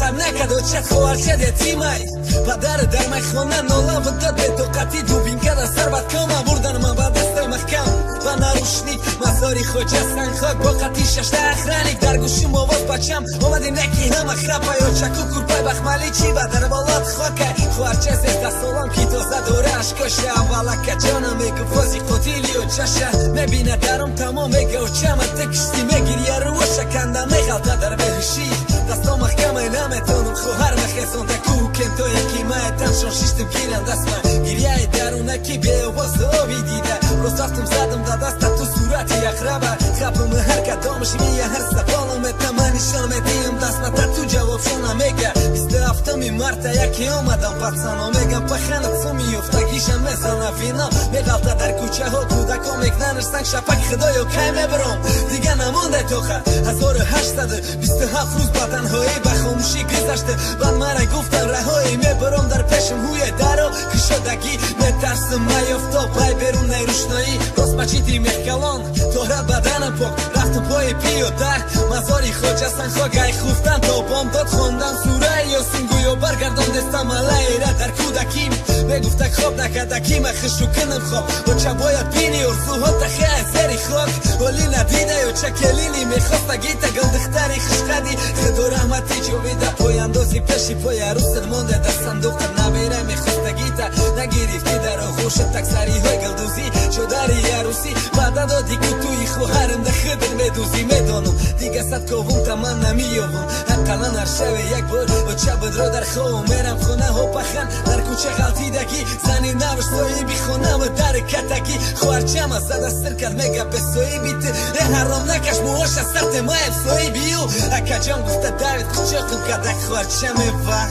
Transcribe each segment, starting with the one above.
Тоқат накард оча хоҳарча ятимай. Падар дар майхона нола дод бетоқатӣ, дубинка дар сар бад кома бурдан ман ба дастай маҳкам ба наручник. Мазори хоҷа сангхок бо қати шашта охранник. Дар гӯшим овоз бачам омади неки ҳама храпай. Очаку курпай бахмалӣ чӣ ба дар болот хокай. Хоҳарча 13 солам ки тоза дора ашкоша. Аввалака ҷонам мегуфт бози қотили очаша. Мебина дарум тамом мега очама ту кишти мегирия рӯоша канда меғалта дар беҳушӣ. Дасто маҳкамай наметонам хоҳар мехезонда кӯҳу кентое ки маэтаншон шиштим гиран дастма. Гирияи дарунаки беовоз оби дида. Рост рафтум задам да даста ту сурати ақраба. Хапам ҳар кадомаш мия ҳар саволам этама нишон медиҳам дастма та ту ҷавобшона мега. 27-ми марта яке омадам пацано мегам паханат суми ёфтагиша мезана вино меғалта дар кӯчаҳо кӯдако мекнанаш санг шапак. Худоё, кай мебаром, дига намондай тоқат. 1827 рӯз ба танҳоӣ ба хомӯшӣ гузашта. Баъд мара гуфтан раҳоӣ мебаром дар пешам ҳуе даро кушодагӣ. Метарсим маёфтоб пай берунаи рӯшноӣ. Рост мачиди мехкалон тора баданам пок рафтум пои пиёда мазори хоҷа санхок. Ай хуфтан то бомдод хондан сураи Ёсин гӯё баргардон дестам алайра дар кӯдаким. Мегуфта хоб накарда ки ма хишу кунам хоб. Оча бояд бини орзуҳо тахе аз зери хок. Оли надидай оча келини мехоста гита гулдухтари хушқади. Худо раҳмати ҷовида пояндози пеши пои арӯсат монда дар сандуқат набера мехоста гита. Нагирифтӣ дар оғӯшат таксариҳои гулдӯзӣ чодари арӯсӣ. Ваъда додӣ ку туи хоҳарам да худат медӯзӣ. Медонам дига сад ковум та ман намеёвам. Ақаллан ҳар шаве як бор оча будро дар ховам. Мерам хонаҳо пахан дар кӯча ғалтидагӣ. Зани навш соҳиби хонава дар катагӣ. Хоҳарчама зада сир кард мега бесоҳиби ту. Э ҳаром накаш муоша сарте маеб соҳиби ю. Акаҷон гуфта давид кучоқим кардак хоҳарчамева.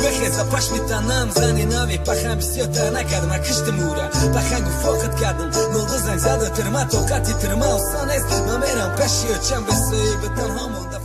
Бехеза пашми танам зани нави пахан бисёртар накард ма киштим ура. Пахан гуфт фоқит кардам нолду занг зада тирма тоқати тирма осон нест. Ман мерам пеши очам бесоҳиби танҳо монда.